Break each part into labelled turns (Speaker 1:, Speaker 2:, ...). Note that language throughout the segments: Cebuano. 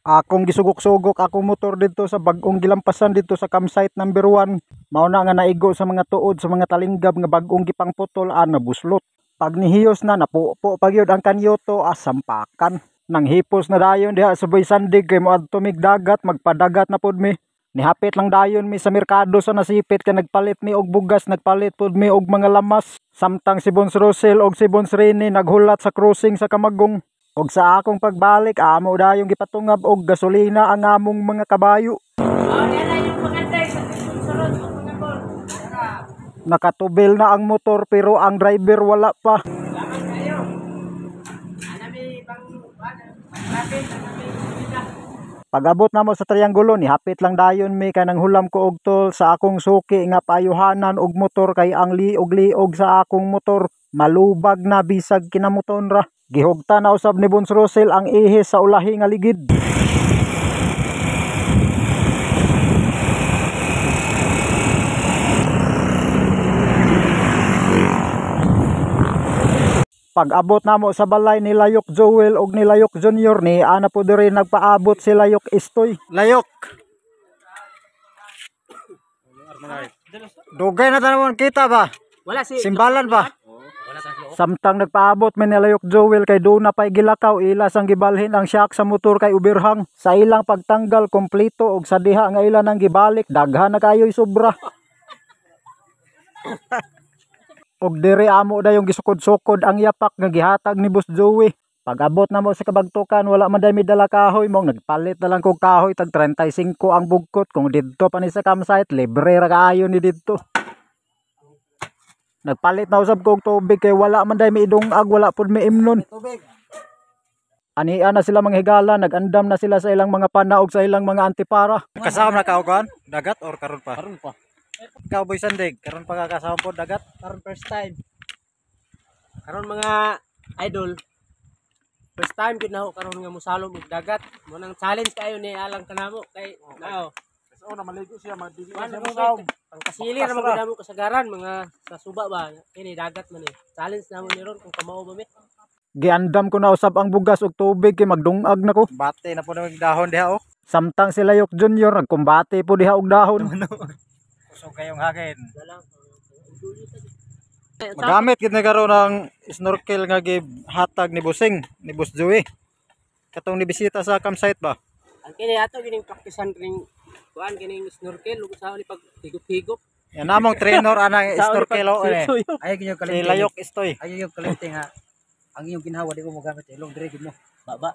Speaker 1: Akong gisugok-sugok akong motor didto sa bag-ong gilampasan didto sa campsite number 1. Mao na nga naigo sa mga tuod sa mga talinggab nga bag-ong gipangputol nabuslot. Pag nihiyos na napupo pa gyud ang kanyoto sampakan. Nanghipos na dayon diha sa Boy Sandig kay moadto mig dagat, magpadagat na pud mi. Nihapit lang dayon mi sa merkado sa Nasipit kay nagpalit mi og bugas, nagpalit pud mi og mga lamas. Samtang si Bons Russell og si Bons Rene naghulat sa crossing sa Kamagong. Og sa akong pagbalik, amo dayong gipatungab og gasolina ang among mga kabayo. Nakatubil na ang motor pero ang driver wala pa. Pag-abot namo sa triangulo, nihapit lang dayon mi kay nanghulam ko og tol sa akong suki nga payuhanan og motor kay ang liog-liog sa akong motor malubag na bisag kinamuton ra. Gihugta na usab ni Bons Russell ang ihis sa ulahi nga ligid. Pag-abot namo sa balay ni Layok Joel og ni Layok Junior ni ana po diri nagpaabot si Layok Istoy. Layok. Dugay na tanawon kita ba?
Speaker 2: Wala si
Speaker 1: Simbalan ba? Samtang nagpaabot mi ni Layok Joel kay doon na pa'y gilakaw, ilas ang gibalhin ang shock sa motor kay uberhang. Sa ilang pagtanggal kompleto og sa diha nga ila nang gibalik daghan na kayo'y sobra. Og diri amo dayong gisukod-sukod ang yapak nga gihatag ni Boss Joey. Pag-abot namo sa kabagtukan wala man day mi dala kahoy, mong nagpalit na lang kog kahoy tag 35 ang bugkot. Kung didto pa ni sa campsite libre ra kaayo ni didto. Nagpalit na usab kog tubig kay wala man day mi idungag, wala pud mi imnon. Ania na sila mga higala, nagandam na sila sa ilang mga panaog sa ilang mga antipara. Kasama na ka og dagat or karon pa?
Speaker 2: Karon pa.
Speaker 1: Cowboy Sandig, karon pa ka kasama po dagat?
Speaker 2: Karon first time. Karon mga idol, first time gid nako karon nga mosalom og dagat. Mo nang challenge kayo ni alang kanamo kay nao.
Speaker 1: So na maligo siya, madili
Speaker 2: siya mosaom. Pangkasili ra man gud kasagaran mga sa suba ba kini dagat man ni. Challenge namo ni ron kung kamao ba mi.
Speaker 1: Giandam ko na usab ang bugas og tubig kay magdungag nako. Bate na po ng dahon diha oh. Samtang si Layok Junior nagkumbate po diha og dahon. Kusog kayong hangin. Magamit gid na karon ang snorkel nga gihatag ni Busing, ni Boss Joey. Katong nibisita sa campsite ba?
Speaker 2: Ang kini ato gining praktisan kining kuan kining snorkel ug sa ni pag higop-higop.
Speaker 1: Yan namong trainer anang snorkel o eh.
Speaker 3: Ay ginyo kalimti.
Speaker 1: Si Layok Istoy.
Speaker 3: Ay yung kalimti nga ang iyong ginhawa di mo mogamit sa ilong dire gid mo.
Speaker 2: Baba.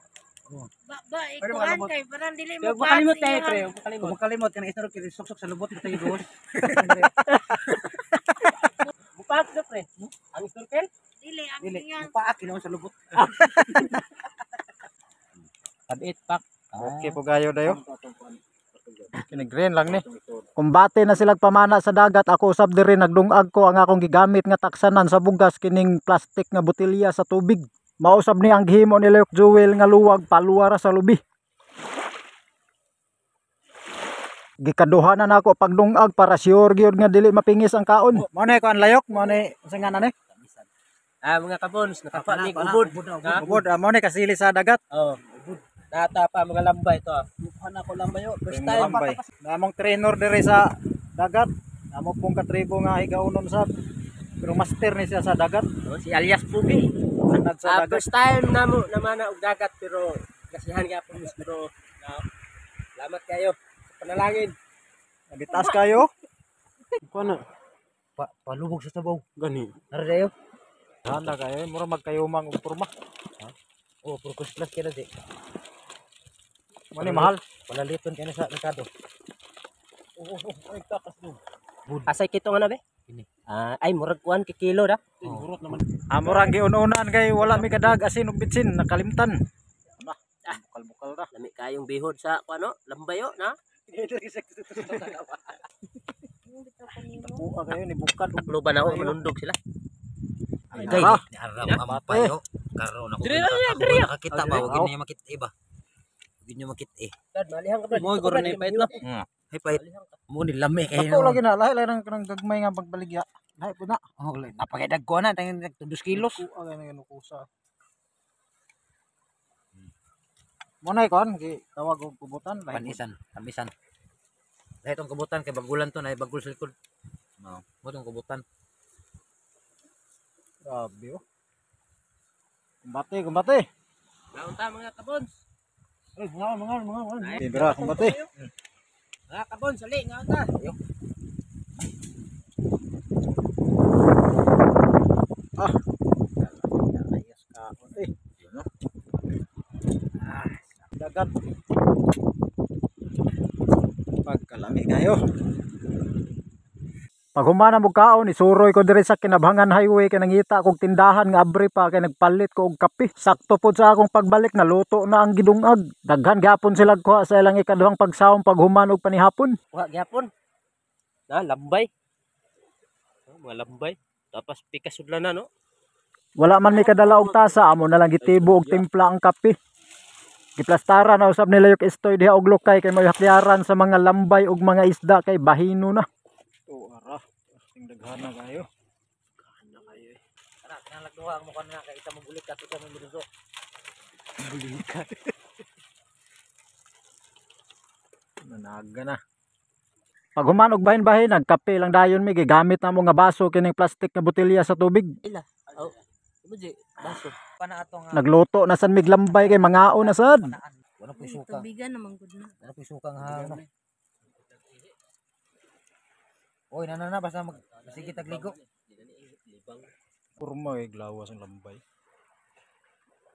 Speaker 4: Ba, ikuan kay parang dili mo
Speaker 2: makalimot tayo pre, makalimot.
Speaker 3: Kung makalimot kanang snorkel suksok sa lubot tayo gos.
Speaker 2: Mupaak do pre. Ang snorkel?
Speaker 4: Dili ang iyang
Speaker 3: mupaak ginoon sa lubot.
Speaker 2: Kabit pak.
Speaker 1: Okay po gayo dayo. Kini green lang ni. Kumbate na sila pamana sa dagat, ako usab diri nagdungag ko ang akong gigamit nga taksanan sa bugas kining plastic nga botelya sa tubig. Mausab ni ang gihimo ni Layok Joel nga luwag paluwa ra sa lubi. Gikaduha na nako pagdungag para sure gyud nga dili mapingis ang kaon. Mo na kuan Layok, mo na unsa nga na ni?
Speaker 2: Mga kabons, nakapa mi ubod.
Speaker 1: Ubod, mo na kasili sa dagat.
Speaker 2: Oh, ubod. Nata pa mga lambay to.
Speaker 3: Kuha na ko lambay oh. First time.
Speaker 1: Lambay. Namong trainer diri sa dagat. Namo pong katribo nga higaunon sa pero master ni siya sa dagat.
Speaker 2: Oh, si alias Pugi.
Speaker 1: Sa dagat.
Speaker 2: First time namo namana og dagat pero kasihan gyapon mis pero salamat kayo sa panalangin.
Speaker 1: Nabitaas kayo.
Speaker 2: Kuha na.
Speaker 3: Palubog sa sabaw.
Speaker 2: Gani.
Speaker 3: Nara dayo.
Speaker 1: Handa kayo, mura magkayumang og porma.
Speaker 3: Oh, puro plus kay di.
Speaker 1: Mani mahal.
Speaker 3: Wala liton kay sa merkado.
Speaker 1: Oh, ay takas mo.
Speaker 2: Asay kito nga na be?
Speaker 3: Kini.
Speaker 2: Ay murag kuan ki kilo da.
Speaker 1: Burot naman. Amorang giun-unan kay wala mi kadag asin ug bitsin nakalimtan. Bukal-bukal ra.
Speaker 2: Lami kayong bihod sa kuano, lambayo na.
Speaker 1: Buka kayo ni bukad og
Speaker 2: Luban ako manundog sila.
Speaker 1: Ay,
Speaker 3: Gay,
Speaker 1: nara.
Speaker 3: aram ampay oh. Karon ako.
Speaker 2: Dire na, dire.
Speaker 3: Nakakita ba wag niyo makita iba. Wag niyo makita eh.
Speaker 2: Dad, malihan ka brad.
Speaker 3: Mo guro ni pait no. Hay pait. Mo ni lami kay.
Speaker 1: Ako lagi na lahi lahi ng gagmay nga pagbaligya. Lahi po na.
Speaker 3: Oh, napakaidag ko na tangin 2 kilos.
Speaker 1: Kuha kayo ng kusa. Mo na kon gi tawag og kubutan lahi.
Speaker 3: Panisan, tamisan. Lahi tong kubutan kay bagulan to na bagul sa likod. No, mo tong kubutan.
Speaker 1: Grabe oh. Kumbate, kumbate.
Speaker 2: Naon ta mga kabons.
Speaker 1: Ay, mga mga mga mga. Bira, kumbate.
Speaker 2: Mga kabons, ali ngaon ta.
Speaker 1: Ah. Ayos ka. Eh, yun oh. Ah, dagat. Pagkalami kayo. Pag humana mo kaon, isuroy ko diri sa Kinabhangan Highway kay nangita kog tindahan nga abre pa kay nagpalit ko og kape. Sakto pod sa akong pagbalik naluto na ang gidungag. Daghan gyapon sila kuha sa ilang ikaduhang pagsawom pag human og panihapon.
Speaker 2: Kuha gyapon. Na lambay. Oh, mga lambay. Tapos pikas sudlan na no.
Speaker 1: Wala man mi kadala og tasa, amo na lang gitibo og timpla ang kape. Giplastara na usab nila yung istoy diha og lukay kay may hakyaran sa mga lambay ug mga isda kay bahino na. To ara, ting daghana kayo.
Speaker 2: Ano kayo eh.
Speaker 3: Tara, kinahanglan duha ang mukha na kay isa mo bulikat, isa mo miduso.
Speaker 1: Bulikat. Managa na. Pag human og bahin-bahin, nagkape lang dayon mi gigamit na mo nga baso kining plastic nga botelya sa tubig.
Speaker 2: Oh. Mo di baso.
Speaker 3: Pana ato nga.
Speaker 1: Nagluto na san mig lambay kay mangaon na sad.
Speaker 3: Panaan. Wala po'y suka.
Speaker 4: Tubigan naman gud na.
Speaker 3: Wala po'y suka nga ano. Oy, na na na basta mag sige tagligo.
Speaker 2: Libang.
Speaker 1: Kurma kay glawas ang lambay.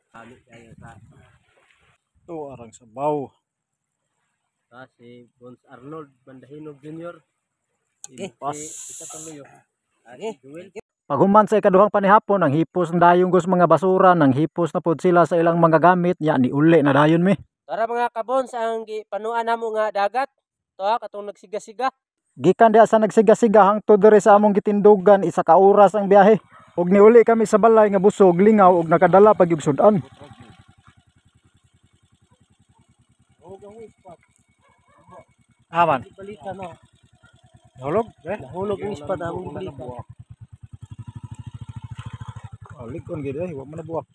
Speaker 2: Kami kayo sa
Speaker 1: To arang sabaw.
Speaker 2: ta si Bons Arnold Bandahinog Jr.
Speaker 1: Impas.
Speaker 2: Si isa pang luyo. Ah,
Speaker 3: Sige.
Speaker 2: si Joel.
Speaker 1: Paghuman sa ikaduhang panihapon, ang hipos ng dayong gus mga basura, nang hipos na pod sila sa ilang mga gamit, nya ni uli na dayon mi.
Speaker 2: Tara mga kabons, ang gipanuan namo nga dagat. To ha, katong nagsiga-siga.
Speaker 1: Gikan diha sa nagsiga-siga hangtod diri sa among gitindugan, isa ka oras ang biyahe. Ug niuli kami sa balay nga busog, lingaw ug nakadala pag yung sudan. Aman.
Speaker 2: Balita no.
Speaker 1: Nahulog? Eh?
Speaker 2: Nahulog ang ispat among balita.
Speaker 1: Oh, likon gid eh, wa man na buwak.